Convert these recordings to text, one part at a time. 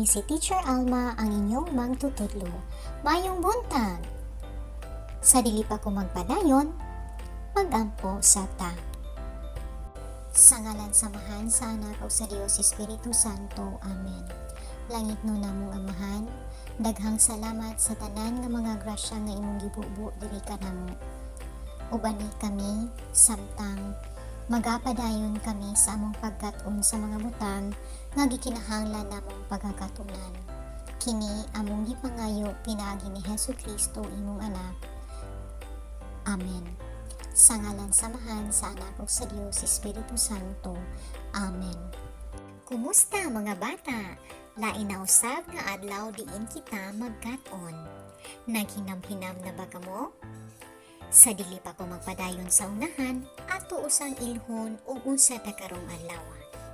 Kini si Teacher Alma, ang inyong magtutudlo. Maayong buntag! Sa dili pa ko magpadayon, magampo sa ta. Sa ngalan sa Amahan, sa Anak ug sa Dios Espiritu Santo. Amen. Langitnon namong Amahan, daghang salamat sa tanan nga mga grasya nga imong gibubo diri kanamo. Ubani kami samtang magapadayon kami sa among pagkat-on sa mga butang nga gikinahanglan namong pagkakatunan. Kini among gipangayo pinaagi ni Hesu Kristo, imong Anak. Amen. Sa ngalan sa Amahan, sa Anak ug sa Dios Espiritu Santo. Amen. Kumusta, mga bata? Lain na usab nga adlaw diin kita magkat-on. Naghinam-hinam na ba kamo? Sa dili pa ko magpadayon sa unahan, ato usang ilhon ug unsa ta karong adlaw.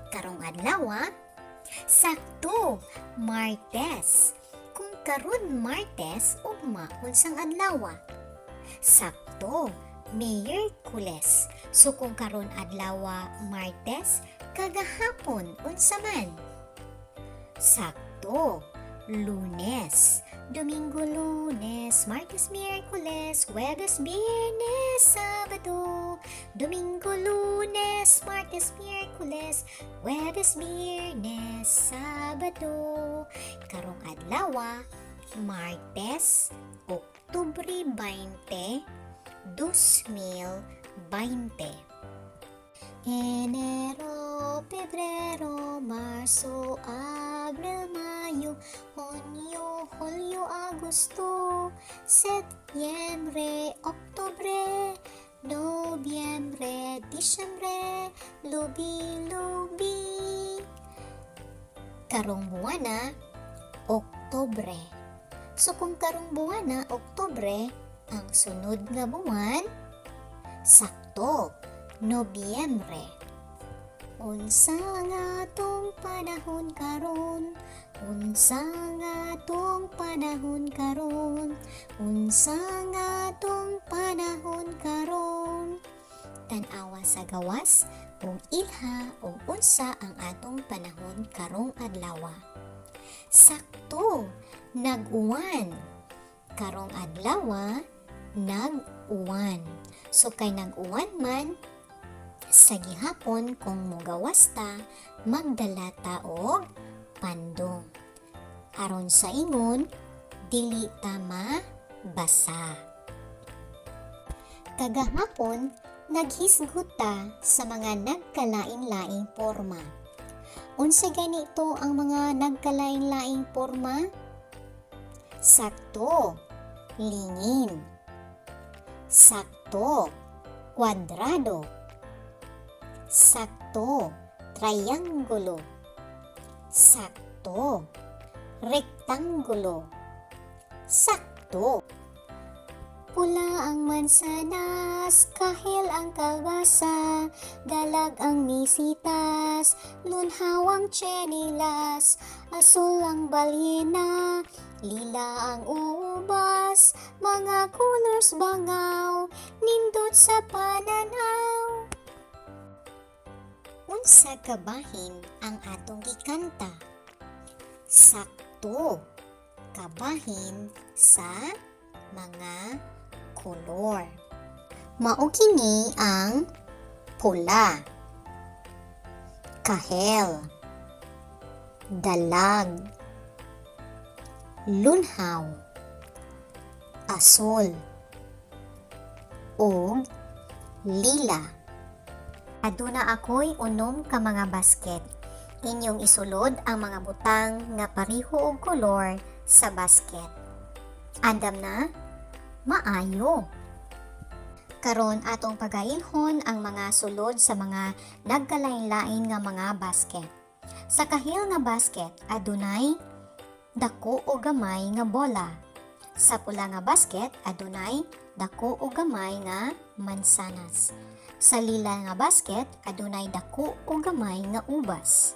Karong adlaw, sakto, Martes. Kung karon Martes, ugma unsang adlaw? Sakto, Miyerkules. So kung karon adlaw Martes, kagahapon unsa man? Sakto, Lunes. Domingo, Lunes, Martes, Miyerkules, Huwebes, Biyernes, Sabado. Domingo, Lunes, Martes, Miyerkules, Huwebes, Biyernes, Sabado. Karong adlaw, Martes, Oktubre 20, 2020. Enero, Pebrero, Marso, Abril, Mayo, Hunyo, Hulyo, Agosto, Setyembre, Oktubre, Nobyembre, Disyembre, lubi, lubi. Karong buwana, Oktubre. So kung karong buwana, Oktubre, ang sunod nga buwan, sakto, Nobyembre. Unsa nga tong panahon karon? Unsa nga tong panahon karon? Unsa nga tong panahon karon? Tan-awa sa gawas ug ilha og unsa ang atong panahon karong adlaw. Sakto, nag-uwan. Karong adlaw, nag-uwan. So kay nag-uwan man, sa gihapon kung mugawas ta, magdala ta og pandong. Aron sa ingon, dili ta mabasa. Kagahapon, naghisgot ta sa mga nagkalain-laing porma. Unsa ganito ang mga nagkalain-laing porma? Sakto, lingin. Sakto, kwadrado. Sakto, triangulo. Sakto, rektanggulo. Sakto. Pula ang mansanas, kahil ang kalbasa, dalag ang misitas, lunhaw ang tsenilas, asul ang balyena, lila ang ubas, mga colors bangaw, nindot sa pananaw. Unsa kabahin ang atong gikanta? Sakto, kabahin sa mga kolor. Mao kini ang pula, kahel, dalag, lunhaw, asul, ug lila. Aduna ako'y 6 ka mga basket. Inyong isulod ang mga butang nga pareho og kolor sa basket. Andam na? Maayo! Karon, atong pagailhon ang mga sulod sa mga nagkalain-lain nga mga basket. Sa kahil nga basket, adunay dako o gamay nga bola. Sa pula nga basket, adunay dako o gamay nga mansanas. Sa lila nga basket, adunay dako o gamay nga ubas.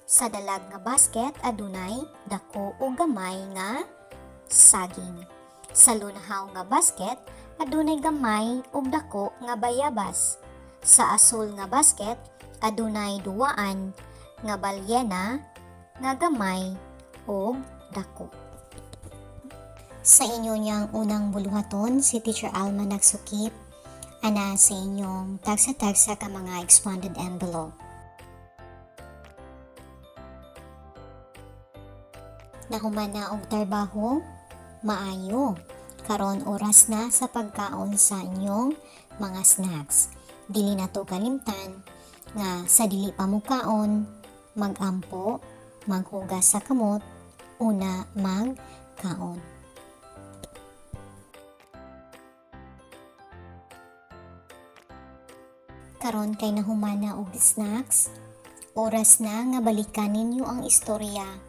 Sa dalag nga basket, adunay dako o gamay nga saging. Sa lunhaw nga basket, adunay gamay ug dako nga bayabas. Sa asul nga basket, adunay duwaan nga balyena nga gamay. og dako. Sa inyo niyang unang buluhaton, si Teacher Alma nagsukip ana sa inyong tagsa-tagsa ka mga expanded envelope. Nahuman na og trabaho, maayo. Karon oras na sa pagkaon sa inyong mga snacks. Dili na to kalimtan nga sa dili pa mukaon, magampo, maghugas sa kamot, una magkaon. Karon kay nahuman na og snacks, oras na nga balikan ninyo ang istorya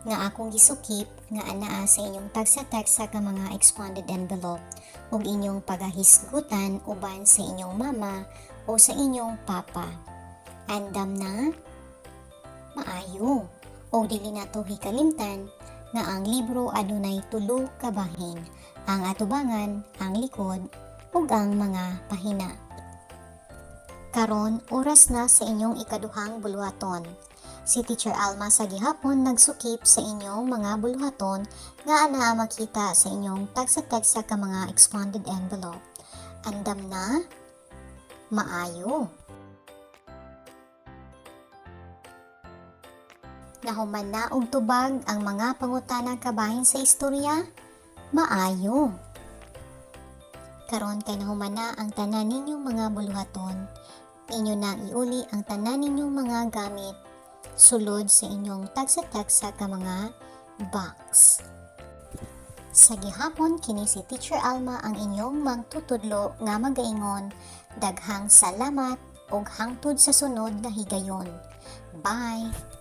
nga akong gisukip nga anaa sa inyong tagsa-tagsa ka mga expanded envelope ug inyong pagahisgutan uban sa inyong mama o sa inyong papa. Andam na? Maayo. Og dili nato hikalimtan nga ang libro adunay tulo ka bahin, ang atubangan, ang likod, ug ang mga pahina. Karon oras na sa inyong ikaduhang buluhaton. Si Teacher Alma sa gihapon nagsukip sa inyong mga buluhaton nga anaa makita sa inyong tagsa-tagsa ka mga expanded envelope. Andam na? Maayo. Nahuman na og tubag ang mga pangutana kabahin sa istorya? Maayo. Karon kay nahuman na ang tanan ninyong mga buluhaton, inyo nang iuli ang tanan ninyong mga gamit sulod sa inyong tagsa-tagsa ka mga box. Sa gihapon kini si Teacher Alma ang inyong magtutudlo nga magaingon, daghang salamat ug hangtod sa sunod nga higayon. Bye!